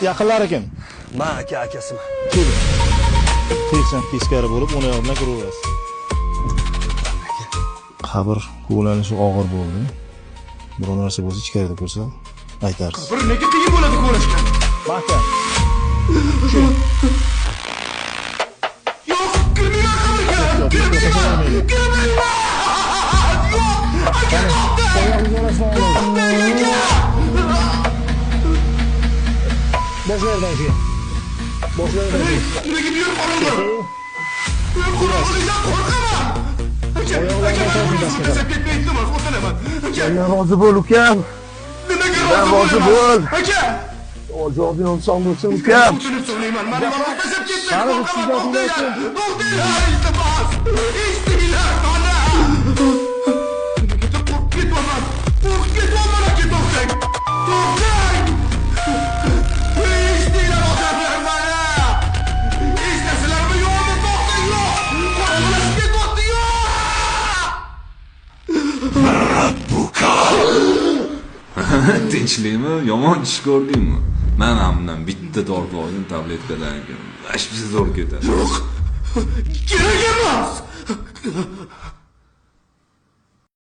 Yaqinlari kim? Men aka, akasiman. Keling. Tez ham teskari bo'lib, o'ng oyog'i bilan kiraverasiz. Qabr kovlanishi og'ir bo'ldi. Biror narsa bo'lsa ichkarida ko'rsa aytarsiz. Bir nega qiyin bo'ladi ko'rishga? Mahkam. Yo'q, kirmayman qabrga. Kirmayman. Kirmayman. Yo'q, aka, to'xtang. To'xtang, aka. Boshlardan keyin. Boshlardan keyin. Nimaga bu yer qorong'i? Bu yer qorong'ilikdan qo'rqaman. Aka, aka, mani o'zim tashlab ketmang, iltimos, o'tinaman. Aka, Rozi bo'l ukam. nimaga rozi rozi bo'l. bo'laman? Aka, Savol-javobing oson bo'lsin ukam. O'tinib so'rayman. Mani yolg'iz tashlab ketmang, Qani, qo'rqaman, sizga to'xtanglar. To'xtanglar, iltimos. Eshitinglar mani. Nimagadir qo'rqib ketyapman. Qo'rqib ketyapman, aka, to'xtang. To'xtang. Eshitinglar odamlar mani. Eshitasizlarmi, yo'qmi? To'xtang, yo'q. Qorong'ilashib ketyapti, yo'q. Tinchlikmi? Yomon tush ko'rdingmi? Men ham bundan bitta tortib oldim tabletkadan keyin. Vashpi zo'r ketadi. Yo'q. Kerak emas.